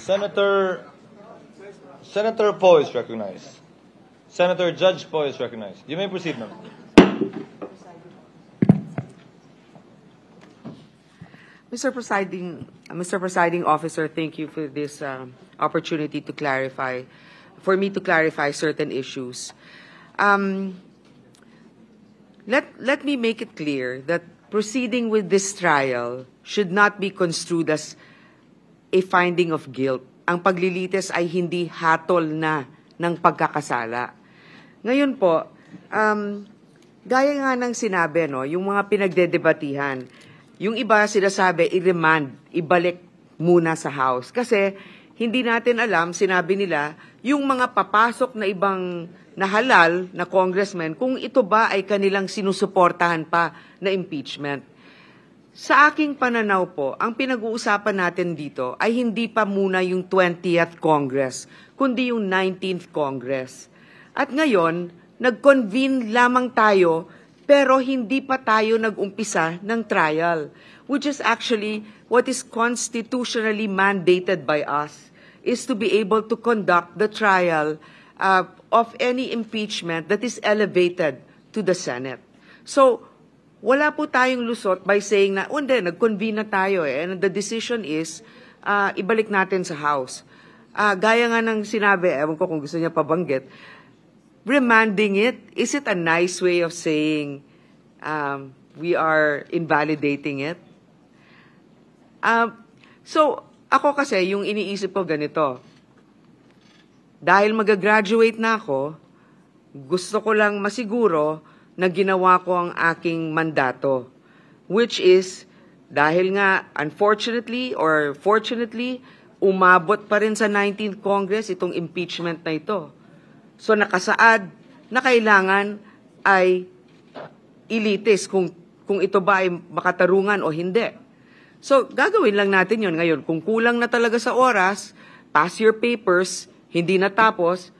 Senator Poe is recognized. Senator Judge Poe is recognized. You may proceed, ma'am. Mr. Presiding Officer, thank you for this opportunity to clarify, for me to clarify certain issues. Let me make it clear that proceeding with this trial should not be construed as a finding of guilt. Ang paglilitis ay hindi hatol na ng pagkakasala. Ngayon po, gaya nga ng sinabi, no, yung mga pinagdedebatihan, yung iba sinasabi, i-remand, ibalik muna sa House. Kasi hindi natin alam, sinabi nila, yung mga papasok na ibang na halal na congressman, kung ito ba ay kanilang sinusuportahan pa na impeachment. Sa aking pananaw po, ang pinag-uusapan natin dito ay hindi pa muna yung 20th Congress, kundi yung 19th Congress. At ngayon, nag-convene lamang tayo, pero hindi pa tayo nag-umpisa ng trial, which is actually what is constitutionally mandated by us, is to be able to conduct the trial of any impeachment that is elevated to the Senate. So, wala po tayong lusot by saying na, hindi, nag-convene na tayo and the decision is, ibalik natin sa House. Gaya nga ng sinabi, ewan ko kung gusto niya pabanggit, remanding it, is it a nice way of saying we are invalidating it? So, ako kasi, yung iniisip ko ganito, dahil mag-graduate na ako, gusto ko lang masiguro na ginawa ko ang aking mandato. Which is, dahil nga, unfortunately or fortunately, umabot pa rin sa 19th Congress itong impeachment na ito. So nakasaad na kailangan ay ilitis kung ito ba ay makatarungan o hindi. So gagawin lang natin yon ngayon. Kung kulang na talaga sa oras, pass your papers, hindi natapos,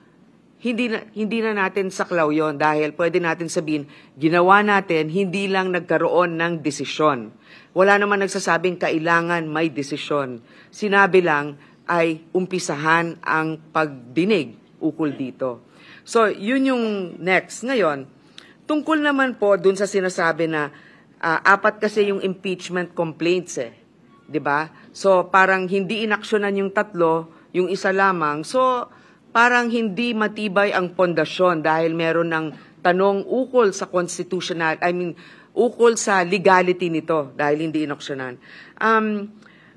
hindi na natin saklaw yon dahil pwede natin sabihin, ginawa natin, hindi lang nagkaroon ng desisyon. Wala naman nagsasabing kailangan may desisyon. Sinabi lang ay umpisahan ang pagdinig ukol dito. So, yun yung next. Ngayon, tungkol naman po dun sa sinasabi na apat kasi yung impeachment complaints eh. 'Di ba? So, parang hindi inaksyonan yung tatlo, yung isa lamang. So, parang hindi matibay ang pondasyon dahil meron ng tanong ukol sa ukol sa legality nito dahil hindi inaksyonan.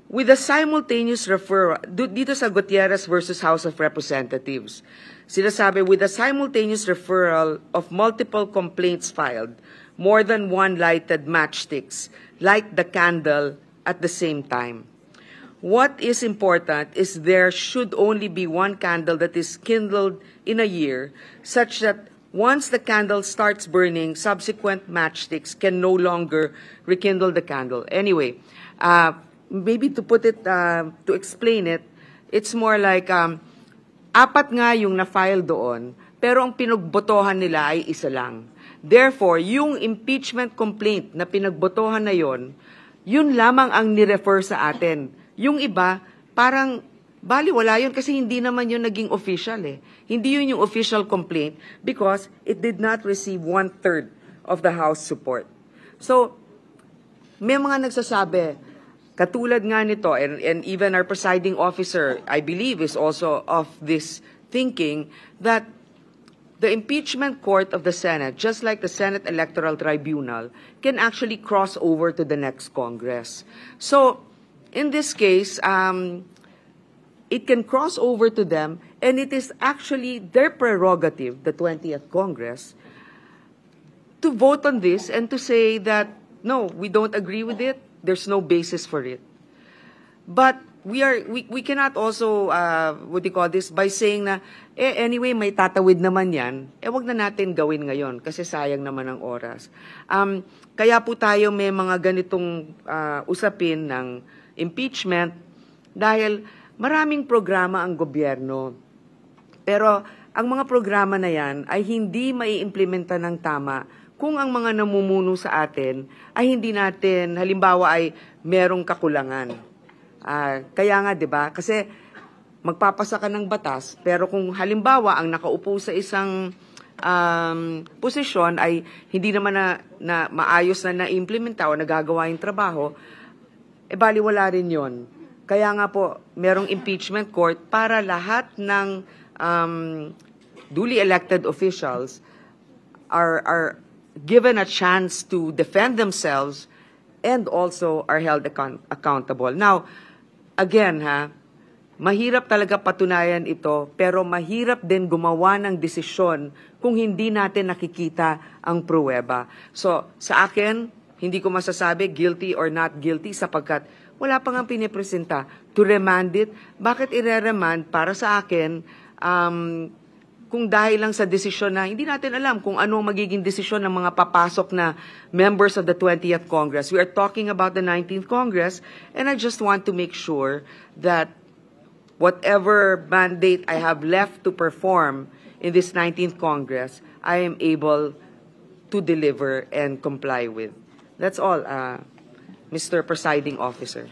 With a simultaneous referral, dito sa Gutierrez versus House of Representatives, sinasabi, with a simultaneous referral of multiple complaints filed, more than one lighted matchsticks light the candle at the same time. What is important is there should only be one candle that is kindled in a year, such that once the candle starts burning, subsequent matchsticks can no longer rekindle the candle. Anyway, maybe to put it, to explain it, it's more like, apat nga yung na-file doon, pero ang pinagbotohan nila ay isa lang. Therefore, yung impeachment complaint na pinagbotohan na yun lamang ang ni-refer sa atin. Yung iba, parang baliwala yun kasi hindi naman yun naging official eh. Hindi yun yung official complaint because it did not receive 1/3 of the House support. So, may mga nagsasabi, katulad nga nito, and even our presiding officer, I believe, is also of this thinking that the impeachment court of the Senate, just like the Senate Electoral Tribunal, can actually cross over to the next Congress. So, in this case, it can cross over to them, and it is actually their prerogative, the 20th Congress, to vote on this and to say that, no, we don't agree with it, there's no basis for it. But we cannot also, by saying na, anyway, may tatawid naman yan, wag na natin gawin ngayon kasi sayang naman ang oras. Kaya po tayo may mga ganitong usapin ng impeachment dahil maraming programa ang gobyerno. Pero ang mga programa na yan ay hindi maiimplementa ng tama kung ang mga namumuno sa atin ay hindi natin, halimbawa ay merong kakulangan. Kaya nga, 'di ba? Kasi magpapasa ka ng batas, pero kung halimbawa ang nakaupo sa isang posisyon ay hindi naman na maayos na na-implementa o nagagawa yung trabaho, baliwala rin yon. Kaya nga po, merong impeachment court para lahat ng duly elected officials are given a chance to defend themselves and also are held accountable. Now, again mahirap talaga patunayan ito, pero mahirap din gumawa ng desisyon kung hindi natin nakikita ang pruweba. So, sa akin, hindi ko masasabi guilty or not guilty sapagkat wala pa nga pinipresenta. To remand it, bakit i-remand para sa akin kung dahil lang sa desisyon na hindi natin alam kung ano ang magiging desisyon ng mga papasok na members of the 20th Congress. We are talking about the 19th Congress, and I just want to make sure that whatever mandate I have left to perform in this 19th Congress, I am able to deliver and comply with. That's all, Mr. Presiding Officer.